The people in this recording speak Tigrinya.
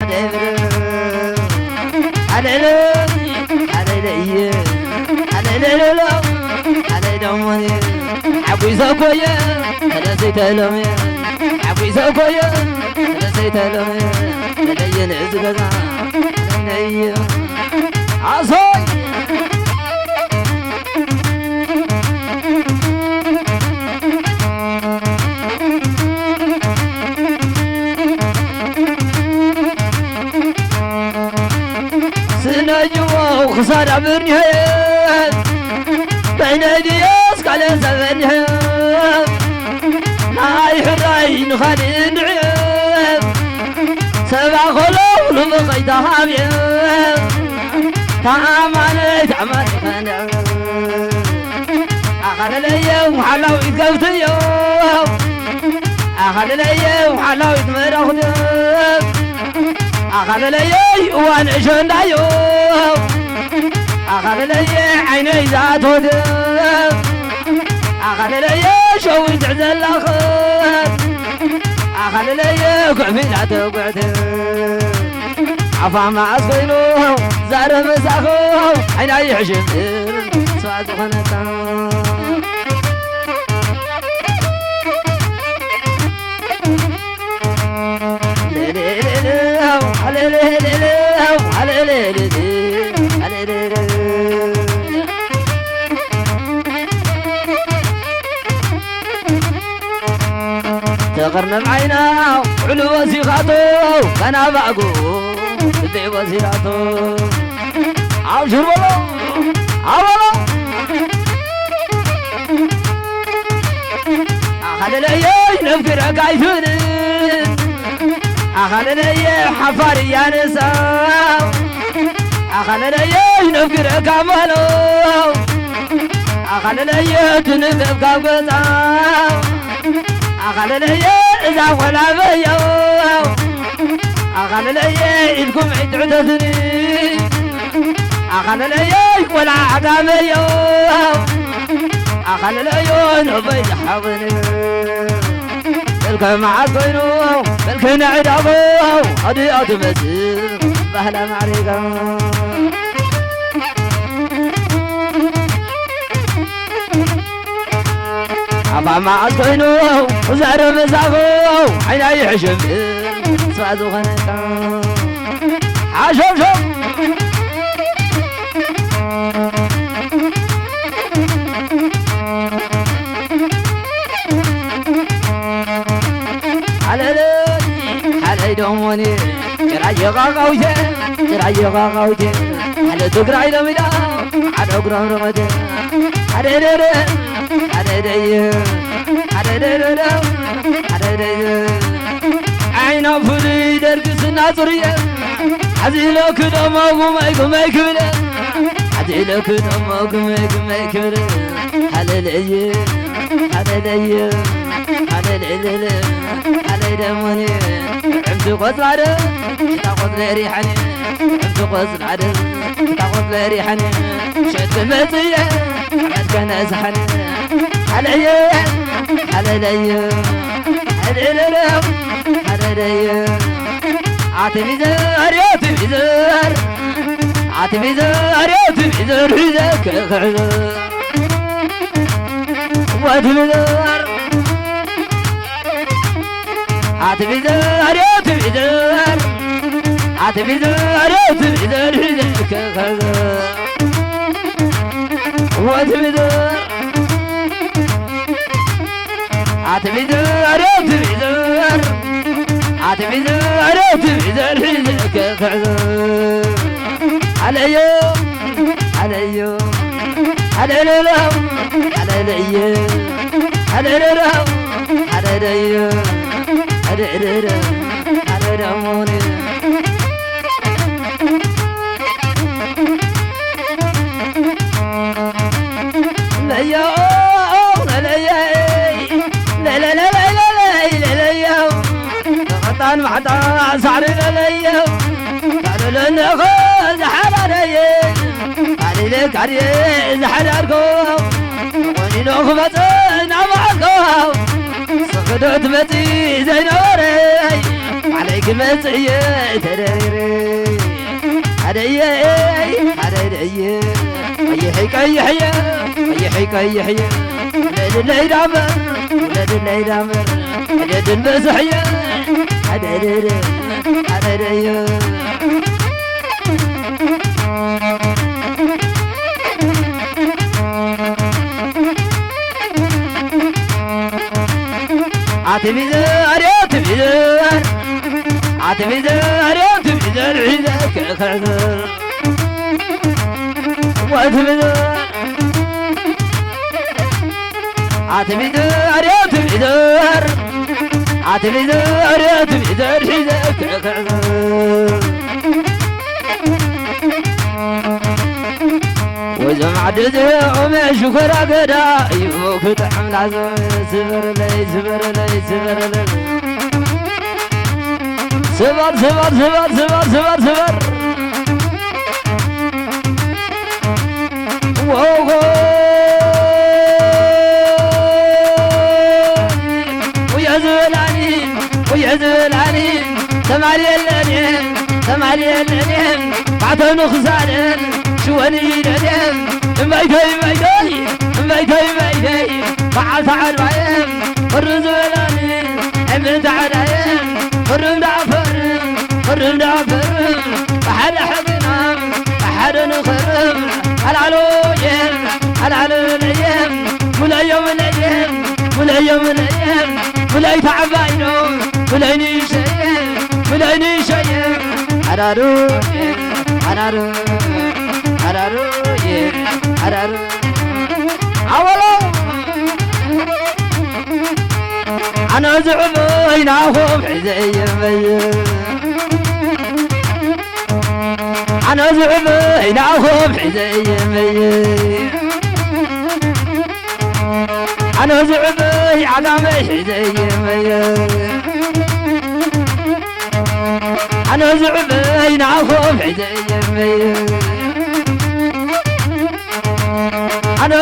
ኣደይ ብር፣ ኣደይ ለ-፣ ኣደይ ለየ፣ ኣደይ ለለሎ፣ ኣደይ ደሞኒ፣ ሓጒሰ ኮየ፣ ተደሰይተ ሎሚ፣ ሓጒሰ ኮየ፣ ተደሰይተ ሎሚ፣ ተለየ ንእዚ ገዛ፣ ነየ፣ ኣሶይ። ስነይዎ ክሳድ ኣብርኒሀ፣ በይነይ ድየስ ካልእ ሰብ እኒሀ፣ ናይ ሕራይ ንኻልእ እንድዕየ፣ ሰባ ኮሎ ንብኸይ ተሃብየ፣ ተኣማነይ ተኣማኒ ኸንዕ። ኣኻለለየ ሓላዊት ከብትዮ፣ ኣኻለለየ ሓላዊት መራኹት፣ ኣኻለለየ እዋን እሸንዳዮ፣ ኣኻለለየ ዓይነይ ዝኣቶት፣ ኣኻለለየ ሸዊት ዘለኽት፣ ኣኻለለየ ኩዕፊላ ተጉዕት። ኣፋ መዓስ ኮይኑ ዛረብ መሳኹ ዓይና ይሕሽም ስዋ ዝኾነታ። ተቐርነብ ዓይና ውዕሉ ወሲኻቶ፣ ከናባዕጉ ልበይ ወሲዳቶ። ኣብሽር በሎ፣ ኣበሎ። ኣኻለለየይ ነፍግረካ ኣይትብል፣ ኣኻለለየ ሓፋር እያ ንሳ። ኣኻለለየይ ነፍግረካ በሎ፣ ኣኻለለየ ትንበብ ካብ ገጻ። ኣኻለለየ እዛ ቆልዓ በዮ፣ ኣኻለለየ ኢድኩም ኣይትዕተትኒ። ኣኻለለየ ቆልዓ ዓጋመዮ፣ ኣኻለለዮ ነበይ ዝሓወኒ። በልከ መዓስ ኮይኑ በልከ ንዕዳጎ ኣዲኣ ትመስል ባህላ ማዕሪጋ። ኣባ መዓስ ኮይኑ ዘረብ ዛጎ ዓይና ይሕሽም ስዋ ዝኾነካ ሓሸብሸብ። ሓለለይ ሓለይ ደሞኒ ጭራይ የቓቓዊቴ ጭራይ የቓቓዊቴ ሓደ ትግራይ ለሚዳ ሓደ ጉረምረመቴ ሓደ ደደ ሓደ ደየ ሓደ ደደደ ሓደ ደየ ዓይና ፍሉይ ደርጊ ስና ጽሩየ ሓዚለክ ደሞ ጉመይ ጉመይ ክብለ ሓዚለክ ደሞ ጉመይ ጉመይ ክብለ ሃለለየ ሃለለየ ሃለለለለ ሃለይ ደሞኒ ዕምቲ ቆጽላደ እታ ቆጽለ ሪሓኒ ዕምቲ ቆጽላደ እታ ቆጽለ ሪሓኒ ሸት መጽየ ሓመድ ከነስሓኒ ሃለየ ሃለለየ ሃለለለ ሃለለየ ኣቲ ሚዘር ኣቲ ሚዘር ኣቲ ሚዘር ኣቲ ሚዘር ሒዘ ክኽዕዘር ወትብዘር ኣትብዘር ኣትብዘር ኣትብዘር ኣትብዘር ሒዘ ክኽዕዘር ወትብዘር ኣትብዘር ኣትብዘር ኣትብዘር ኣትብዘር ሒዘ ክኽዕዘር ኣለዮ ኣለዮ ኣለለሎ ኣለለየ ኣለለሎ ኣለለየ ኣለለሎ ጣን ማሕጣ ሳዕሪ ለለየ ታልለንኸ ዝሓዳረየ ታሊለ ካድየ ዝሓዳርኮ ቆኒኖ ክመጽእ ናባዕልኮ ስኽዶ ትመጺ ዘይነበረይ ዓለይ ክመጽእ እየ ተደሪረ። ኣደየ ኣደየ ቀይሕየ ቀይሐይ ቀይሕየ ውለድለይ ዳመር ውለድለይ ዳመር ሕደድን በዝሕየ ኣደደደ ኣደደየ ኣትቢዘር ኣትቢዘር ኣትቢዘር ኣትቢዘር ሒዘ ክኽዕዘር ወትቢዘር ኣትቢዘር ኣትቢዘር ኣትቢዘር ኣትቢዘር ሒዘ ክኽዕዘር ወዞም ዓዲ እዚኦም ሽኮር ኣገዳ እዩ ክጥዕም ላዞም ዝበርለይ ዝበርለይ ዝበርለይ ስበር ስበር ስበር ስበር ስበር ስበር ወሆ ውየ ዝበላኒ ውየ ዝበላኒ ተማሊ የለኒ ተማሊ የለኒ ባዕተኑ ክሳደን ሽወን ይደልየን እምበይተይ እምበይተይ እምበይተይ እምበይተይ በዓል ተዓድዋየ ቅርብ ዝበላኒ ዕምበይተ ዓዳየ ቅርብ ዳፈርም ቅርብ ዳፈርም ብሓደ ሕግና ብሓደ ንኸርም ኣላሎየ ኣላለለየ ሙለዮ ሙለየ ሙለዮ ሙለየ ሙለይ ተዓባይዶ ሙለይ ንሸየ ሙለይ ንሸየ ኣዳዶ ኣዳዶ ኣዳዶ ኣዳዶ ኣበሎ ኣነ ዝዕበይ ናኹም ሒዘ እየመየ ኣነ ዝዕበይ ናኹም ሒዘ እየመየ ኣነ ዝዕበይ ዓጋመይ ሒዘ እየመየ ኣነ ዝዕበይ ናኹም ሒዘ እየመየ ኣነ